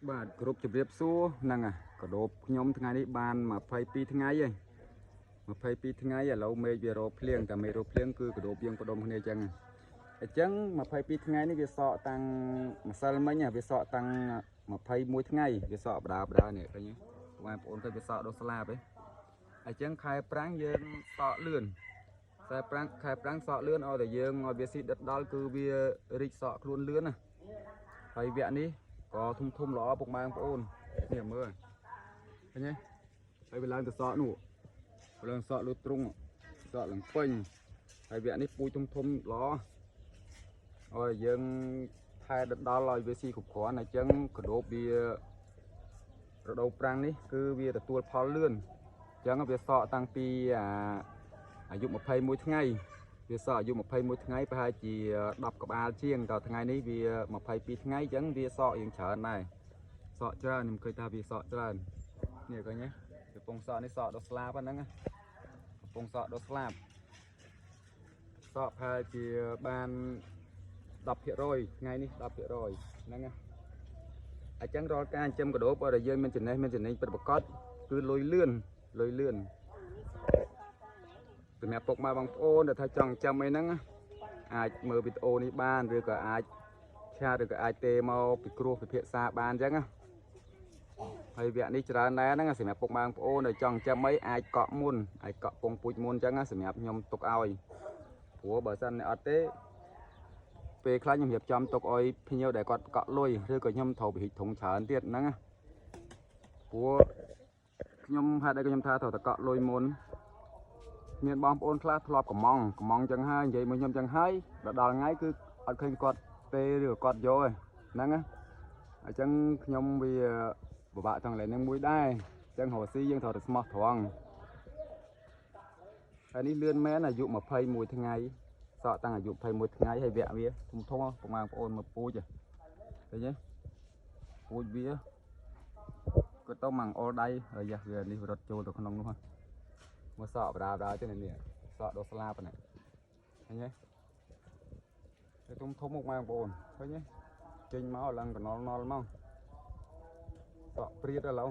បាទគ្រប់ជម្រាបសួរហ្នឹងកដោបខ្ញុំថ្ងៃនេះបាន22ថ្ងៃហើយ22ថ្ងៃឥឡូវមេឃវារោភ្លៀងតែមេឃរោភ្លៀងគឺកដោបយើងផ្ដុំគ្នាអញ្ចឹង22ថ្ងៃនេះវាសក់តាំងម្សិលមិញវាសក់តាំង21ថ្ងៃវាសក់បដាបដានេះឃើញទេបងប្អូនឃើញវាសក់ដល់ស្លាបទេអញ្ចឹងខែប្រាំងយើងសក់លឿនខែប្រាំងខែប្រាំងសក់លឿនឲ្យតែយើងឲ្យវាស៊ីដិតដល់គឺវារីកសក់ខ្លួនលឿនណាហើយវគ្គនេះក៏ធំធំល្អពុកម៉ែបងប្អូននេះមើលឃើញទេហើយវាឡើងទៅសក់នោះវាឡើងសក់លើទ្រុងសក់ឡើងពេញហើយវគ្គនេះពូជធំធំល្អឲ្យយើងថែដិតដល់ឲ្យវាស៊ីគ្រប់គ្រាន់អញ្ចឹងកដោបវារដូវប្រាំងនេះគឺវាទទួលផលលឿនអញ្ចឹងវាសក់តាំងពីអាយុ21ថ្ងៃវាសក់អាយុ21ថ្ងៃប្រហែលជា10ក្បាលជាងដល់ថ្ងៃនេះវា22ថ្ងៃអញ្ចឹងវាសក់យ៉ាងច្រើនដែរសក់ច្រើនខ្ញុំឃើញថាវាសក់ច្រើននេះឃើញទេកំពុងសក់នេះសក់ដល់ស្លាបហ្នឹងកំពុងសក់ដល់ស្លាបសក់ប្រហែលជាបាន10%ថ្ងៃនេះ10%ហ្នឹងណាអញ្ចឹងរាល់ការចិញ្ចឹមកដោបឲ្យតែយើងមានចំណេះមានចំណេញពិតប្រាកដគឺលុយលឿនលុយលឿនសម្រាប់ពុកម៉ែបងប្អូនដែលថាចង់ចាំអីហ្នឹងអាចមើលវីដេអូនេះបានឬក៏អាច chat ឬក៏អាចទេមកពិគ្រោះពិភាក្សាបានអញ្ចឹងណាហើយវគ្គនេះច្រើនដែរហ្នឹងសម្រាប់ពុកម៉ែបងប្អូនដែលចង់ចាំអីអាចកក់មុនអាចកក់ពងពូជមុនអញ្ចឹងណាសម្រាប់ខ្ញុំទុកឲ្យព្រោះបើសិនអត់ទេពេលខ្លះខ្ញុំរៀបចំទុកឲ្យភ្ញៀវដែលគាត់កក់លុយឬក៏ខ្ញុំត្រូវពិហិចធុងច្រើនទៀតហ្នឹងណាព្រោះខ្ញុំហេតុអីខ្ញុំថាត្រូវតែកក់លុយមុនមានបងប្អូនខ្លះធ្លាប់កំងកំងចឹងហើយនិយាយមួយខ្ញុំចឹងហើយដល់ថ្ងៃគឺអត់ឃើញគាត់ទេឬក៏គាត់យកឯហ្នឹងណាអញ្ចឹងខ្ញុំវាពិបាកទាំងកន្លែងហ្នឹងមួយដែរអញ្ចឹងរកស៊ីយើងត្រូវតែស្មោះត្រង់ហើយនេះលឿនមែនអាយុ21ថ្ងៃសក់តាំងអាយុ21ថ្ងៃហើយវគ្គវាធំធំពុកម៉ែបងប្អូនមើលពូជឃើញទេពូជវាគាត់ទៅមកអល់ដៃហើយយ៉ាវានេះរត់ចូលទៅក្នុងនោះមើលសក់បដាបដាទៅនេះសក់ដល់ស្លាបហ្នឹងឃើញទេតែធំធំមកម៉ែបងប្អូនឃើញទេចេញមកឡើងកណល់ណល់មកសក់ព្រាតឥឡូវ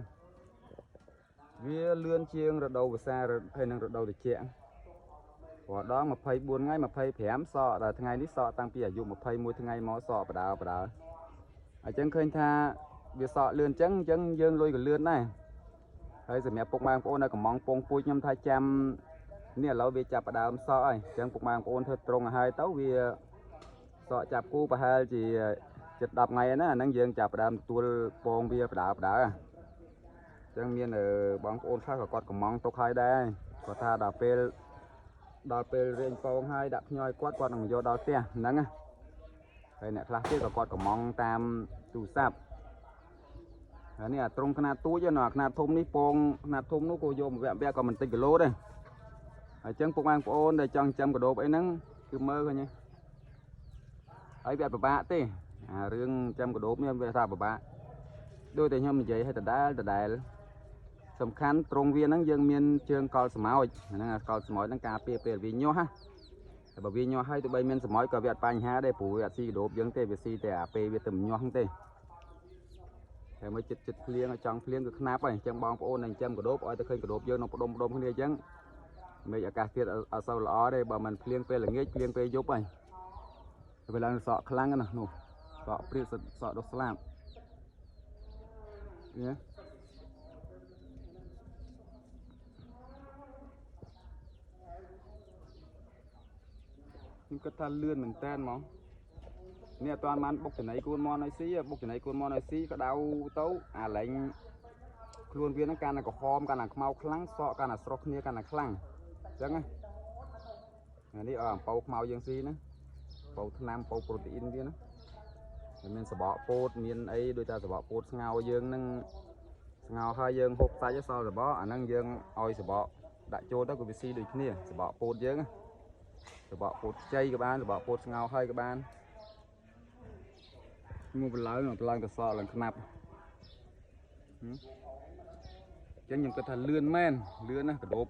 វាលឿនជាងរដូវវស្សាហើយនិងរដូវត្រជាក់ព្រោះដល់24ថ្ងៃ25សក់ដល់ថ្ងៃនេះសក់តាំងពីអាយុ21ថ្ងៃមកសក់បដាបដាអញ្ចឹងឃើញថាវាសក់លឿនអញ្ចឹងអញ្ចឹងយើងលុយក៏លឿនដែរហើយសម្រាប់ពុកម៉ែបងប្អូននៅកំងពងពូជខ្ញុំថាចាំនេះឥឡូវវាចាប់ផ្ដើមសក់ហើយអញ្ចឹងពុកម៉ែបងប្អូនធ្វើត្រង់ឲ្យហើយទៅវាសក់ចាប់គូប្រហែលជាជិត10ថ្ងៃណាអាហ្នឹងយើងចាប់ផ្ដើមទទួលពងវាបដាបដាអញ្ចឹងមានបងប្អូនខ្លះក៏គាត់កំងទុកហើយដែរគាត់ថាដល់ពេលរៀងពងហើយដាក់ភ្ញយគាត់គាត់នឹងយកដល់ផ្ទះហ្នឹងណាហើយអ្នកខ្លះទៀតក៏គាត់កំងតាមទូរស័ព្ទហើយនេះអាត្រង់ខ្នាតទូចណាខ្នាតធំនេះពងខ្នាតធំនោះក៏យកមកវគ្គក៏មិនតិចគីឡូដែរអញ្ចឹងពុកម៉ែបងប្អូនដែលចង់ចាំកដោបអីហ្នឹងគឺមើលឃើញទេហើយវាអត់ពិបាកទេអារឿងចាំកដោបនេះវាថាពិបាកដូចតែខ្ញុំនិយាយឲ្យដដែលដដែលសំខាន់ត្រង់វាហ្នឹងយើងមានជើងកលស្មោចហ្នឹងអាកលស្មោចហ្នឹងការពារពេលវាញាស់ណាតែបើវាញាស់ហើយទោះបីមានស្មោចក៏វាអត់បញ្ហាដែរព្រោះវាអត់ស៊ីកដោបយើងទេវាស៊ីតែអាពេលវាទៅញាស់ហ្នឹងទេតែមើលចិត្តចិត្តភ្លៀងឲ្យចង់ភ្លៀងគឺខ្នាប់ហើយអញ្ចឹងបងប្អូននឹងចាំកដោបឲ្យតែឃើញកដោបយើងនៅផ្ដុំផ្ដុំគ្នាអញ្ចឹងមេឃអាកាសធាតុអត់សូវល្អទេបើមិនភ្លៀងពេលល្ងាចភ្លៀងពេលយប់ហើយវាឡើងសក់ខ្លាំងណាស់នោះសក់ព្រាបសក់ដល់ស្លាប់នេះខ្ញុំគិតថាលឿនមែនតើហ្មងនេះអត់ទាន់បានបុកចំណីគួនមន់ឲ្យស៊ីបុកចំណីគួនមន់ឲ្យស៊ីក៏ដៅទៅអាឡែងខ្លួនវាហ្នឹងកាន់តែក្រហមកាន់តែខ្មៅខ្លាំងសក់កាន់តែស្រស់គ្នាកាន់តែខ្លាំងអញ្ចឹងណានេះអំពៅខ្មៅយើងស៊ីណាអំពៅថ្នាំអំពៅប្រូតេអ៊ីនវាណាមានសបកពោតមានអីដូចថាសបកពោតស្ងោយើងហ្នឹងស្ងោហើយយើងហូបសាច់សល់សបកអាហ្នឹងយើងឲ្យសបកដាក់ចូលទៅក៏វាស៊ីដូចគ្នាសបកពោតយើងសបកពោតខ្ចីក៏បានសបកពោតស្ងោហើយក៏បានមកបន្ឡើងទៅសក់ឡើងខ្នាប់អញ្ចឹងខ្ញុំគិតថាលឿនមែនលឿនណាកដោប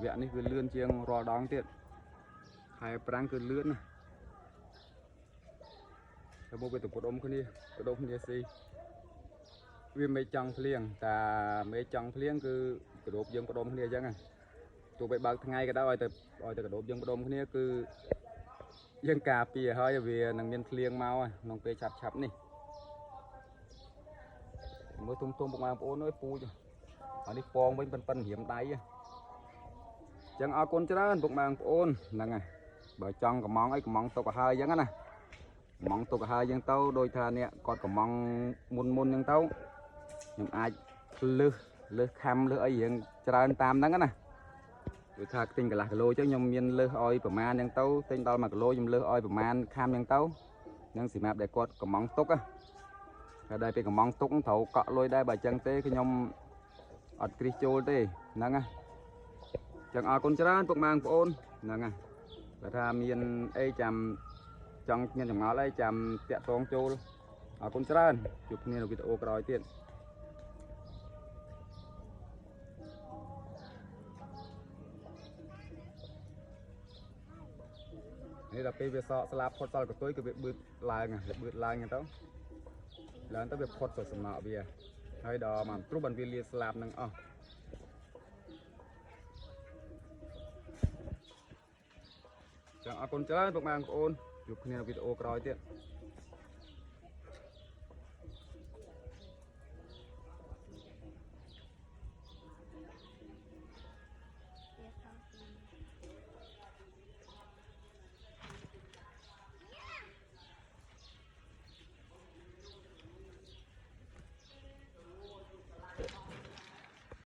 វគ្គនេះវាលឿនជាងរាល់ដងទៀតខែប្រាំងគឺលឿនណាតែមកវាទៅផ្ដុំគ្នាផ្ដុំគ្នាស៊ី វាមេចង់ភ្លៀងតាមេចង់ភ្លៀងគឺក្របយើងផ្ដុំគ្នាអញ្ចឹងទោះបីបើកថ្ងៃក៏ដោយឲ្យតែក្របយើងផ្ដុំគ្នាគឺយើងការពារហើយវានឹងមានភ្លៀងមកក្នុងពេលឆាប់ឆាប់នេះមើលធំធំបងប្អូនអើយពូជអានេះពងវិញប៉ិនប៉ិនរៀមដៃអញ្ចឹងអរគុណច្រើនពុកម៉ែបងប្អូនហ្នឹងហើយបើចង់កំងអីកំងទុកឲ្យហើយអញ្ចឹងណាកំងទុកឲ្យហើយអញ្ចឹងទៅដោយថាអ្នកគាត់កំងមុនមុនអញ្ចឹងទៅខ្ញុំអាចលឹះលឹះខំលឹះអីរៀងច្រើនតាមហ្នឹងណាដូចថាទិញកន្លះគីឡូអញ្ចឹងខ្ញុំមានលឹះឲ្យប្រមាណអញ្ចឹងទៅទិញដល់1គីឡូខ្ញុំលឹះឲ្យប្រមាណខាំអញ្ចឹងទៅនឹងសម្រាប់ដែលគាត់កំងទុកណាហើយដែលពេលកំងទុកត្រូវកក់លុយដែរបើអញ្ចឹងទេខ្ញុំអត់គ្រីសចូលទេហ្នឹងណាចឹងអរគុណច្រើនពុកម៉ែបងប្អូនហ្នឹងណាបើថាមានអីចាំចង់មានចម្ងល់អីចាំតាក់ទងចូលអរគុណច្រើនជួបគ្នានៅវីដេអូក្រោយទៀត នេះដល់ពេលវាសក់ស្លាប់ផុតសល់កតុយគឺវាបឺតឡើងវាបឺតឡើងហ្នឹងទៅឡើងទៅវាផុតទៅសំណក់វាហើយដល់មកទ្រុបបានវាលាស្លាប់នឹងអស់ចឹងអរគុណច្រើនពុកម៉ែបងប្អូនជួបគ្នានៅវីដេអូក្រោយទៀត។